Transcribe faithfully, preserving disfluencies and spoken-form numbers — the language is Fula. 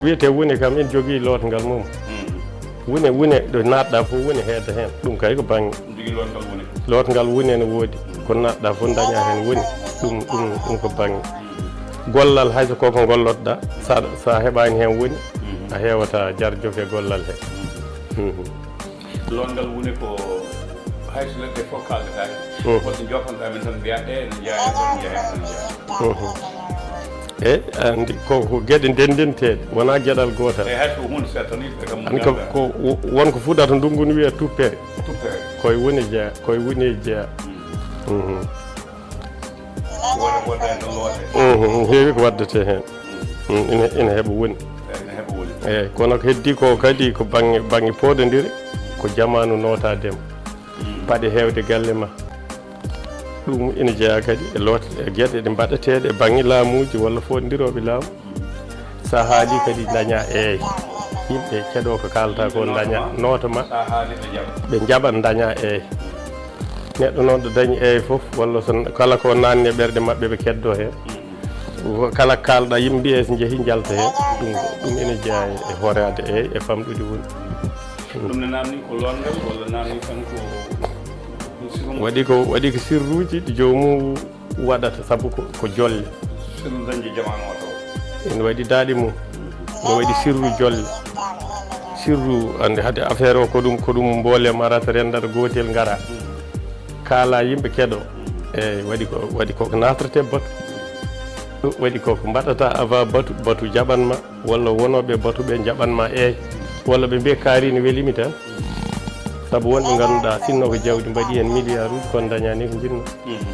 Wiyetee wune kam, ina jogii lootngal mum. Wune, wune, ɗo naatɗaa fof, wune heedda heen. Ɗum kay ko baŋ-, lootngal wune ne woodi. Ko naatɗaa fof, ndañaa heen wune. Ɗum, ɗum, ɗum ko baŋ-, gollal, hay so ko ko ngollotɗaa, so a, so a heɓaani heen wune, a heewataa jarjoke gollal he. Mhm. Lootngal wune ko hay so leɗɗe fof kaaldataa, mhm, wonɓe njoofantaa min tan, mbiyaa ɗe ene njeyaa, ɗo njeyaa, ɗo njeyaa. Mhm. Eyi, anndi ko, ko geɗe ndenndenteeɗe, wonaa geɗal gootal. Eyi, hay so huunde seeɗa tan, yimɓe kam anndi ko, nganndaa. Ko wo-, won ko fuɗata ndunngu no wiyee tuppere. Tuppere. Koye wune jeyaa, koye wune jeyaa. Mhm. Wooda, wooda e no lootee. Mhm, heewi ko waddetee heen. Mhm, ina, ina heɓa woni. Eyi, ina heɓa woni. Eyi, kono ko heddii ko kadi ko baŋŋe, baŋŋe pooɗondire, ko jamaanu nootaade ma. Mhm. Baɗe heewde galle ma. Ɗum ina jeyaa kadi e loot-, e geɗe ɗe mbaɗeteeɗe e baŋŋe laamuuji walla fooɗondirooɓe laamu. So a haalii kadi ndañaa eey. Yimɓe keɗoo ko kaalata ko, ndañaa noota ma. So a haalii ɓe njaɓa. Ɓe njaɓa, ndañaa eey. Neɗɗo noon ɗo dañi eey fof, walla so kala ko naatni e ɓerɗe maɓɓe ɓe keddoo heen. Kala kaalɗaa yimɓe mbiya so njehii njalta heen. Ɗum, ɗum ina jeyaa e hooraade eey e famɗude woni. Ɗum ne naamni ko lootngal walla naamni tan ko, ko sirru? Waɗi ko, waɗi ko sirruuji ɗi joomum waɗata, sabu ko, ko jolle. Sirru dañde jamaanu o taw. Ina waɗi daaɗe mum. Ina waɗi sirru jolle. Sirru, anndi hade affaire o ko ɗum, ko ɗum mboolem arata renndata gootel ngara. Kaala yimɓe keɗoo. Eyi, waɗi ko, waɗi ko ko naatretee batu. Waɗi ko ko mbaɗata avant batu, batu jaɓan ma. Walla wonooɓe batu ɓe njaɓan ma eey. Walla ɓe mbiya kaari ne welii mi tan. Sabu wonɓe ngannduɗaa sinno ko jawdi mbaɗi heen miliyaaruuji kono ndañaani ko njiɗnoo. Mhm.